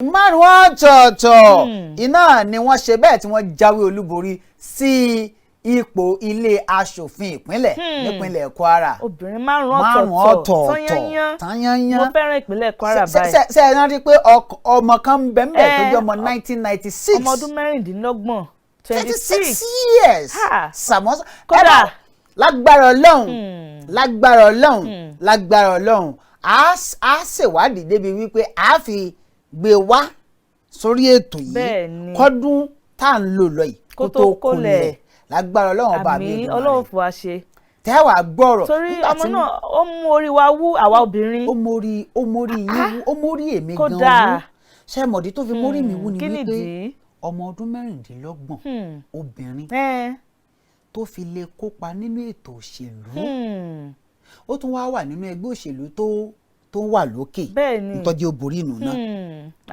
Márùn ọ̀tọ̀ọ̀tọ̀ iná ni wọ́n ṣe bẹ́ẹ̀ tí wọ́n jáwé olúborí sí ipò ilé aṣòfin ìpínlẹ̀ nípínlẹ̀ Kwara. Obìnrin márùn márùn ọ̀tọ̀ọ̀tọ̀. Ọ̀tọ̀ọ̀tọ̀. Tányányán. Tányányán. Mo fẹ́ràn ìpínlẹ̀ Kwara báyìí. Ṣe ẹ rántí pé ọmọ kan ń bẹ ń bẹ tó Eh, jẹ́ ọmọ 1996? Ọmọ ọdún 26, 26 26 years. Ha. Sàmọ́sà. Kódà. Lágbára Ọlọ́run, lágbára Ọlọ́run, lágbára Ọlọ́run, á ṣèwádìí débi wípé a fi gbé wá sórí ètò yìí kọ́dún tá à ń lò lọ yìí kó kó tó tó kólẹ̀ kólẹ̀. Lágbára Ọlọ́run ọba mi Àmín. Èdùmàrè. Ọlọ́run fún wa ṣe. Tẹ́wàá gbọ́rọ̀ Torí nígbà ọmọ tí náà, ó mú orí wa wú, àwa obìnrin. Ó mórí yín wú, ó mórí èmi gan Kódà. wú. Ṣé mọ̀dí tó fi mórí mi wú ni Kí wípé nìdí? ọmọ ọdún 26, obìnrin tó fi lè kópa nínú ètò òṣèlú, ó tún wá wà nínú ẹgbẹ́ òṣèlú tó wà lókè, nítọ́jú ó borí ìnù náà.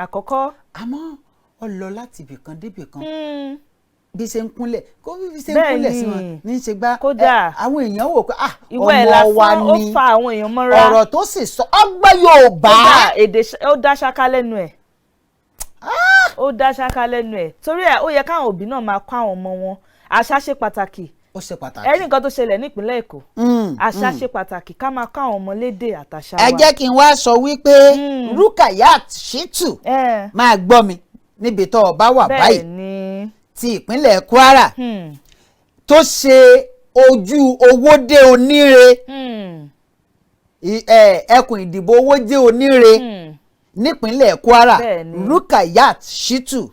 Àkọ́kọ́. Àmọ́ ó lọ láti ibìkan débìkan, bí ṣe ń kúnlẹ̀ kó bí ṣe ń kúnlẹ̀ sí wọn ní í ṣe gbá. Kódà. Àwọn èèyàn wò pé ah, Ìwé ẹ̀ ọmọ wa lásán ó ni. fa àwọn èèyàn mọ́ra. Ọ̀rọ̀ tó sì sọ, ọgbẹ́ Yorùbá. Kódà, èdè ó dá ṣáká lẹ́nu ẹ̀, ó dá ṣáká lẹ́nu ẹ̀. Torí ẹ̀, ó yẹ káwọn òbí náà máa kọ́ àwọn ọmọ wọn. Àṣà ṣe pàtàkì. Ó ṣe pàtàkì. Ẹ̀rí nǹkan tó ṣẹlẹ̀ nípínlẹ̀ Èkó. Àṣà ṣe pàtàkì, ká máa kọ́ àwọn ọmọ lédè àtàṣà Ẹ wa. jẹ́ kí n wá sọ wípé Rukayat Shittu, máa gbọ́ mi níbi tó o bá wà báyìí, ti ìpínlẹ̀ Kwara, tó ṣe ojú Owódé Oníre, ẹkùn ìdìbò Owódé Oníre nípínlẹ̀ Kwara. Rukayat Shittu,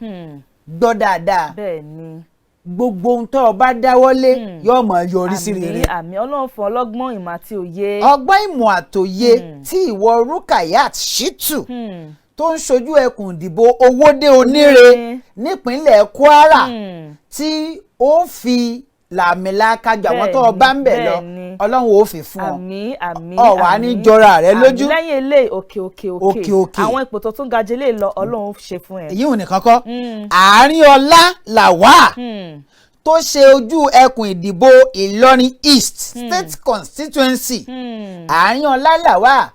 gbọ́ dáadáa, gbogbo ohun tó o bá dáwọ́lé yóò máa yọrí sí rere. Àmín. Ọlọ́run fún ọlọ́gbọ́n, ìmọ̀ àti òye. Ọgbọ́n, ìmọ̀ àtòye tí ìwọ Rukayat Shittu tó ń ṣojú ẹkùn ìdìbò Owódé Oníre nípínlẹ̀ Kwara, tí ó fi làmìlaka ju àwọn tó o bá ń bẹ̀ lọ, Ọlọ́run ó fi fún ọ. Àmín, àmín. Ọ wà ní Àmín. jọra rẹ lójú. Àmín. Lẹ́yìn eléyìí, òkè, òkè, òkè. Òkè, òkè. Àwọn ipò tó tún ga jù lè lọ, Ọlọ́run ṣe fún ẹ. Èyí ò nìkan kọ́. Àárín Ọlá Làwà tó ṣe ojú ẹkùn ìdìbò Ìlọrin East State Constituency. Àárín Ọlá Làwà,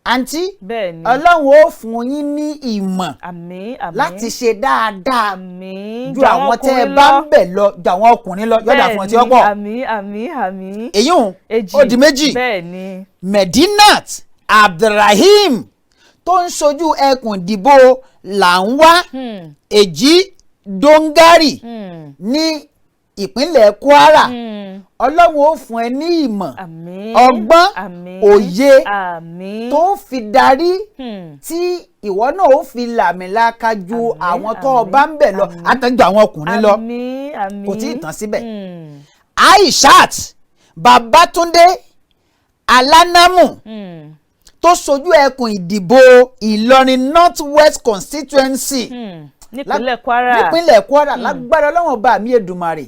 àǹtí, Ọlọ́run ó fún yín ní ìmọ̀ Àmín, àmín. láti ṣe dáadáa Àmín. ju àwọn tẹ́ ẹ bá ń bẹ̀ lọ, ju àwọn ọkùnrin lọ. Yọ̀dà fún ọtí ọ̀pọ̀. Àmín, àmín, àmín. Èyí ò Èjì. ó di méjì. Medinat Abdulrahim tó ń ṣojú ẹkùn ìdìbò Làǹwá, Èjì Dongari ní ìpínlẹ̀ Kwara, Ọlọ́run ó fún ẹ ní ìmọ̀, Àmín. ọgbọ́n, Àmín. òye Àmín. tó fi darí, tí ìwọ náà ó fi làmìlaka ju Àmín, àwọn tó o àmín, bá ń bẹ̀ lọ, àmín. àtẹ̀jọ àwọn ọkùnrin lọ. Àmín, àmín. Kò tí ì tán síbẹ̀. Aishat Babatunde Alanamu tó ṣojú ẹkùn ìdìbò Ìlọrin North West Constituency Nípínlẹ̀ Kwara. nípínlẹ̀ Kwara, lágbára Ọlọ́run ọba mi Èdùmàrè,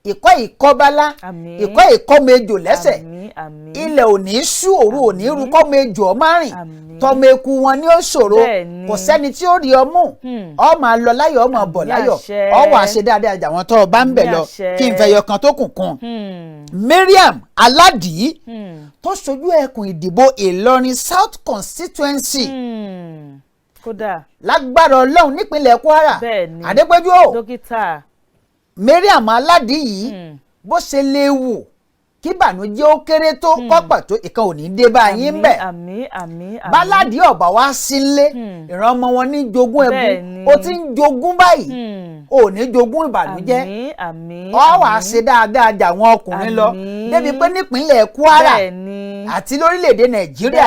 ìkọ́ ìkọ́bálá, Àmín. ìkọ́ ìkọ́mejò lẹ́sẹ̀, Àmín, àmín. ilẹ̀ ò ní ṣú, òru ò ní ru kọ́mejò ọmọ rìn, Àmín. tọmọ eku wọn ni ó ṣòro. Kò sẹ́ni tí ó rí ọ mú. Ọ máa lọ láyọ̀, ọ máa bọ̀ Àmín, láyọ̀. àṣẹ. Ọ wàá ṣe dáadáa jà wọ́n tó o bá ń bẹ̀ Àmín, lọ. àṣẹ. Kí n fẹ́ yọ kan tó kùn kùn. Mariam Aládìí tó ṣojú ẹkùn ìdìbò Ìlọrin South Constituency, Kódà. lágbára Ọlọ́run, nípínlẹ̀ Kwara. Adépẹ́jú o. Dókítà. Mariam Aládìí yìí, bó ṣe léwu kí ìbànújẹ́ ó kéré tó kọ́pà tó, ìkan ò ní dé bá yín bẹ̀. Àmín, àmín, àmín. Báládìí ọ̀bà wá sílé, ìran ọmọ wọn ní jogún ẹbú. Ó ti ń jogún báyìí, ò ní jogún ìbànújẹ́. Àmín, àmín. Ọ wàá Àmín. ṣe dáadáa jà àwọn ọkùnrin lọ, débi pé nípínlẹ̀ Kwara àti lórílẹ̀‐èdè Nàìjíríà,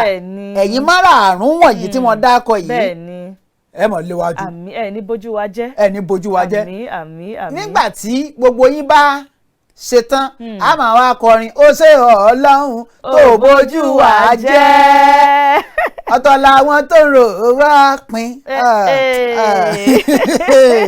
ẹ̀yin márààrún wọ̀nyí tí wọ́n dákọ̀ yìí, ẹ mọ̀ léwájú. Àmín. Ẹ ní bójú wa jẹ́. Ẹ ní bójú wa jẹ́. Àmín, àmín, àmín. Nígbà tí gbogbo yín bá ṣetán, a máa wá kọrin, ó ṣe Ọlọ́run tó bójú wa jẹ́, ọ̀tọ̀ làwọn tó ń rò wá pin. Eh, eh.